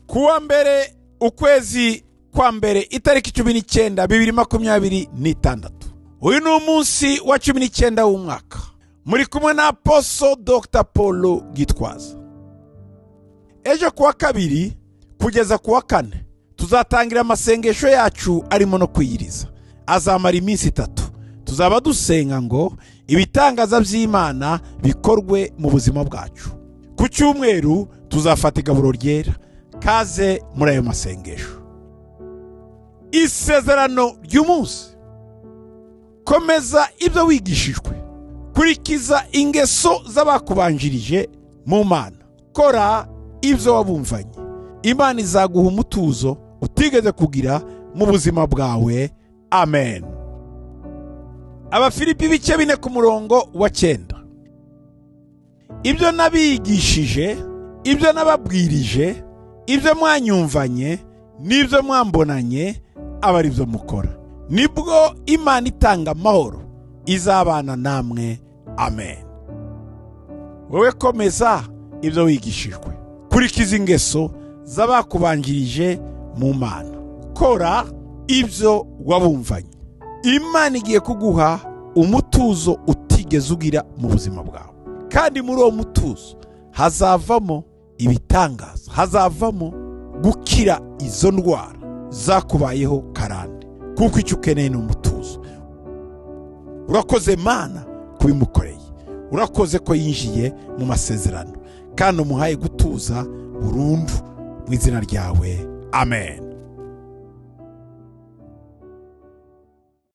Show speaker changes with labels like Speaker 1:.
Speaker 1: Kuwa mbere, ukwezi kwa mbere, itariki 19, 2026. Uyu ni umunsi wa 19 w'umwaka. Muri kumwe na Apostle Dr Paul Gitwaza. Ejo kuwa kabiri kugeza kuwa kane tuzatangira amasengesho yacu arimo no kwiyiriza. Azamara iminsi 3. Tuzaba dusenga ngo ibitangaza by'Imana bikorwe mu buzima bwacu. Ku cyumweru tuzafata igaburo ryera. Kaze muri ayo masengesho. Isezerano ry'umunsi: komeza ibyo wigishijwe, kurikiza ingeso z'abakubanjirije mu Mana, kora ibyo wabumvanye. Imana izaguha umutuzo utigeze kugira mu buzima bwawe. Amen. Abafilipi ibice 4 ku murongo wa 9. Ibyo nabigishije, ibyo nababwirije, ibyo mwanyumvanye n'ibyo mwambonanye, aba ari byo mukora, nibwo Imana itanga amahoro izabana namwe. Amen. Wowe komeza ibyo wigishijwe, kurikiza ingeso z'abakubanjirije mu Mana, kora ibyo wabumvanye. Imana igiye kuguha umutuzo utigeze ugira mu buzima bwawe, kandi muri uwo mutuzo hazavamo ibitangaza, hazavamo gukira izo ndwara zakubayeho karande, kuko icyo ukeneye ni umutuzo. Urakoze Mana kubimukoreye, urakoze ko yinjiye mu masezerano kandi umuhaye gutuza burundu mu izina ryawe. Amen.